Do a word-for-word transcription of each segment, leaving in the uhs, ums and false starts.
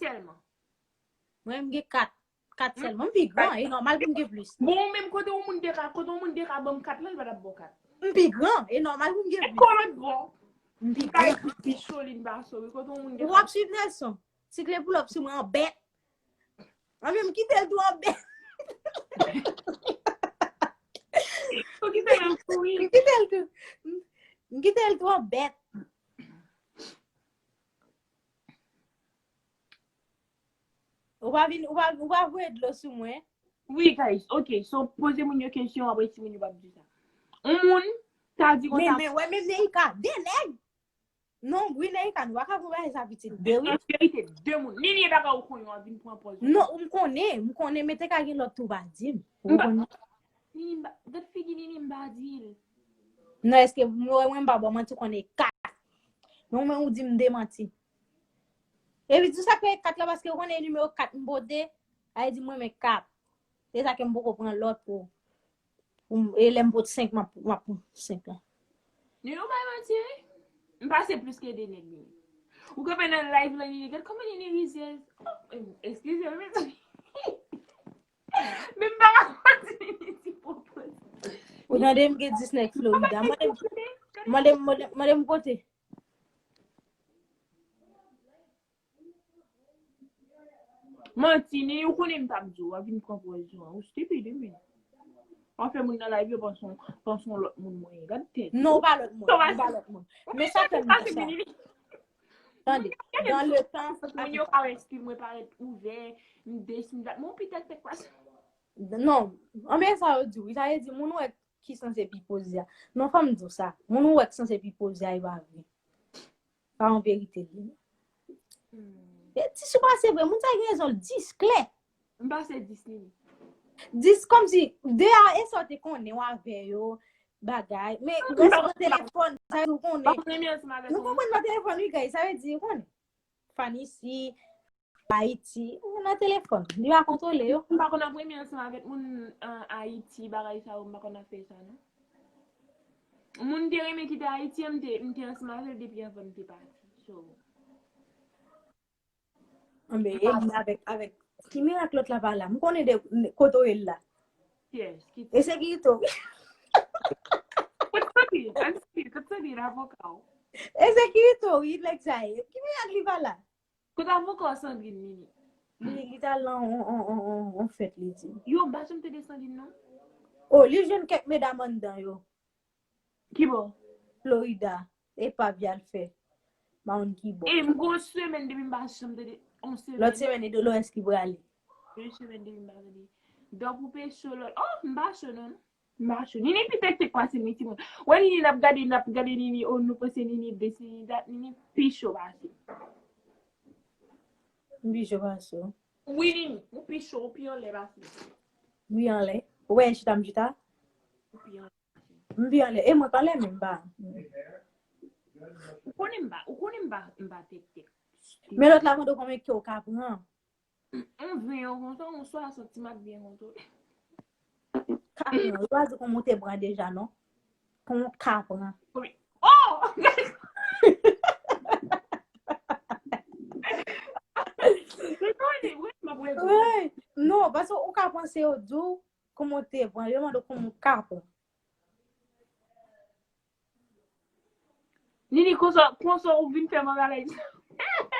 sèlman. Mwen, m gen kat. Kat sèlman. M pi gran. E nòmal pou m gen plis. Bon, ou menm kote yon moun te ka, kote yon moun te ka ban m kat la, li pa t ap ba w kat. M pi gran. E nòmal pou m gen E plis. Kolòt bò. M pi Kay gran. Pi cho li pa sove. Kote yon moun te Ou ka. ap swiv Nelson. Ti kle pou lòp sou mwen an bèt. Anben, m kite l tou an bèt. Ou kite l kouri. M kite l tou. M kite l tou an bèt. Ou pa vin, ou pa, ou pa voye dlo sou mwen. Wi, guys, ok. So, poze moun yo kesyon, apre timoun yo p ap di sa. Yon moun, ta di Men, konsa. men, wè, men Neika, de nèg. Non, wi, Neika, nou pa ka konpare sa pitit. De wi. An verite, de moun. Nini e bagay ou konnen, w ap vin pran pòz. Non, m konnen, m konnen, men te ka gen lòt tou pa di m. Ou M pa- konnen? Nini, m pa- gad figi Nini, m pa di l. Non, èske mwen, mwen, m pa ba w manti, ou konnen kat. Men mwen, ou di m de manti. Epi di sa fè kat la, paske ou konnen nimewo kat m pote, a di mwen men kat. Se sa ke m poko pran lòt pou, pou m- e lè m pot senk, m ap m ap pran senk la. Nini, ou bay manti, wi. M pase plis ke de nèg, Nini. Ou kanpe nan live la, Nini, gad kòman Nini rizyèz. Oh, em, eskize m, mezanmi. Men m pa ka kontinye di pwopòz. Ou tande m gen dis nèg Florida. Mande m, mande m, mande m, mande m kote. Manti, Nini, ou konnen m t ap di w, w ap vin pran pòz ou an. Ou stipid, wi, men. W ap fè moun nan live yo panse, panse yon lòt moun mwen ye. Gad tèt. Non, ou pa lòt moun. Sa va Ou pa lòt moun. Men sa fè m di sa. Tande, dans le temps, Moun yo ka wè stil mwen parèt ouvè, m desi, m dat. Mwen pitèk tèk pas. Non, anben sa yo di wi, sa yo di moun wè ki sanse pi poze a. Non, fò m di w sa. Moun ou wè ki sanse pi poze a, e pa vre. Pa yon verite li. E ti sou pase vre, moun sa gen rezon, dis klè. M pase dis Nini. Dis kòmsi, de a, e sa w te konnen w avè yo, bagay. Men, rès nan telefòn, sa yo konnen. Pa konn renmen ansanm avèk Nou konprann nan telefòn, wi, guys. Sa vle di, ou konnen. Fanisi, Ayiti, ou nan telefòn. Li pa kontwole yo. M pa konn ap renmen ansanm avèk moun an Ayiti, bagay sa yo, m pa konn ap fè sa, non. Moun te renmen kite Ayiti, m te, m te ansanm avè l depi anvan m te pati. So, Anben, e m avèk, avèk, ki mirak lòt la pa la? M konnen de kote w ye la. yes, ki E sekirite w. Kot soti? An soti, kot soti avoka w? E sekirite w, wi, nèg sa ye. Ki mirak li pa la? Kot avoka w Sandrine, Nini? Li, li t al nan on, on, on, on, on fèt, li di. Yo, m pa janm tande Sandrine, non. Oh, li jwenn kèk medam anndan yo. Ki bò? Florida. E pa vyal fè. Mawoun ki bò. E m gon semèn depi m pa janm tande on semèn. Lòt semèn, e Dolores ki prale. Yon semèn depi m pa tande. Dò pou pe cho lòt. Oh, m pa cho non. M pa cho. Nini pi tèk tèk pase m wi timoun. Wè Nini n ap gade, n ap gade Nini, oh, nou panse Nini desi, Nini dat, Nini pi cho pase. M pi cho pase w. Wi, Nini, ou pi cho, ou pi anlè pase m. Wi, anlè. Ou wè chita m chita? Ou pi anlè. M pi anlè. E mwen k anlè menm pa. Ou konnen m pa, ou konnen m pa, m pa tèk tèk. Men lòt la mande w konbyen ke w ka pran. On ven yo konsa, on swasant ti mak byen konsa. Ka pran. Yo pa di konbyen w te pran deja, non. Konbyen w ka pran. Oh! Ou konnen, wi, m ap reponn. Wi. Non, paske ou ka panse yo di w konbyen w te pran. Yo mande w konbyen w ka pran. Nini, konsa, konsa ou vin fè m anbalay.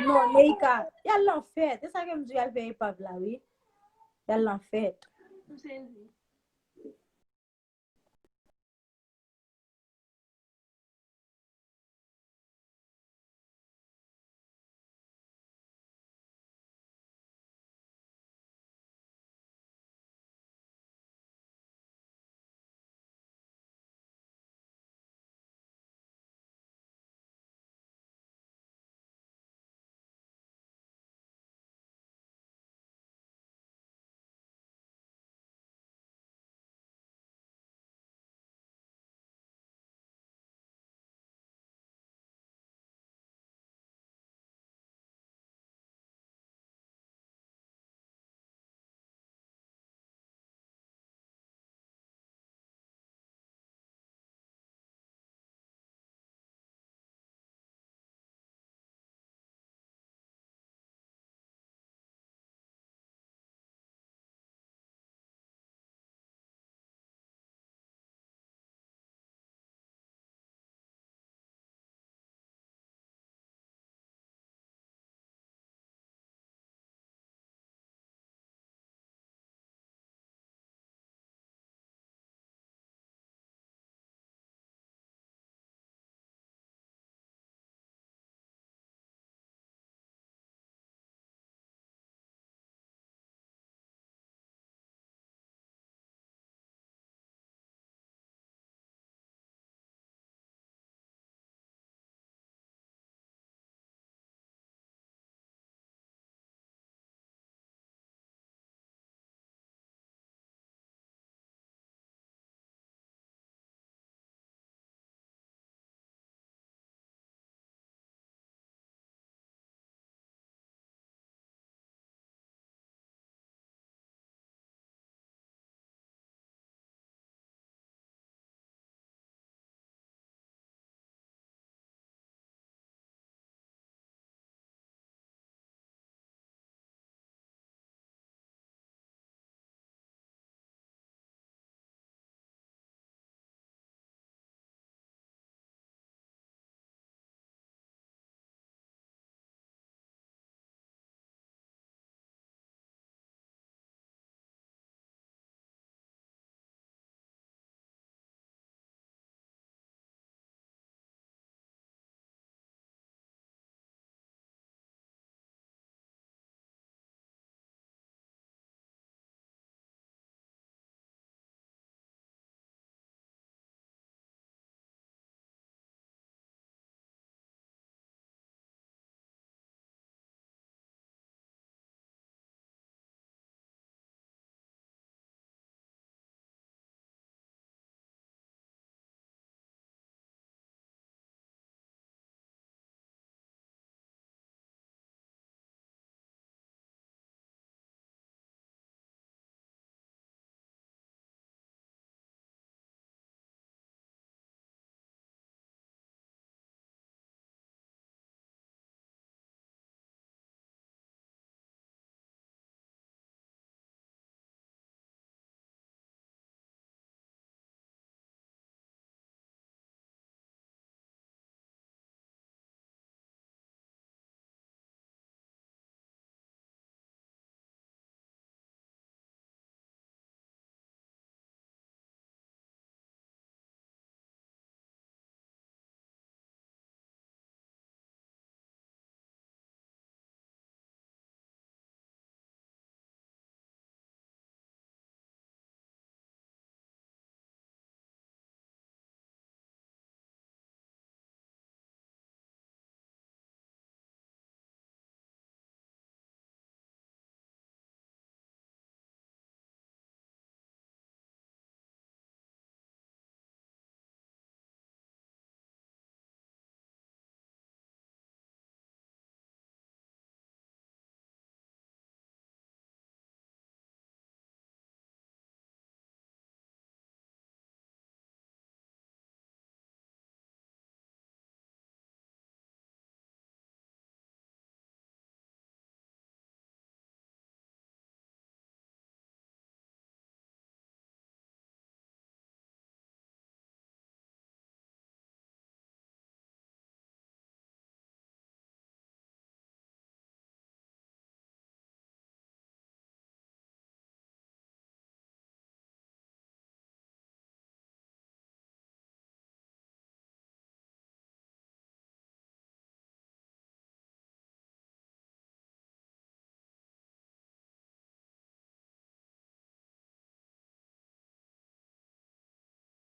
Non, Neika, y al nan fèt. E sa ke m di, y al fè epav la, wi. Y al nan fèt. M sezi.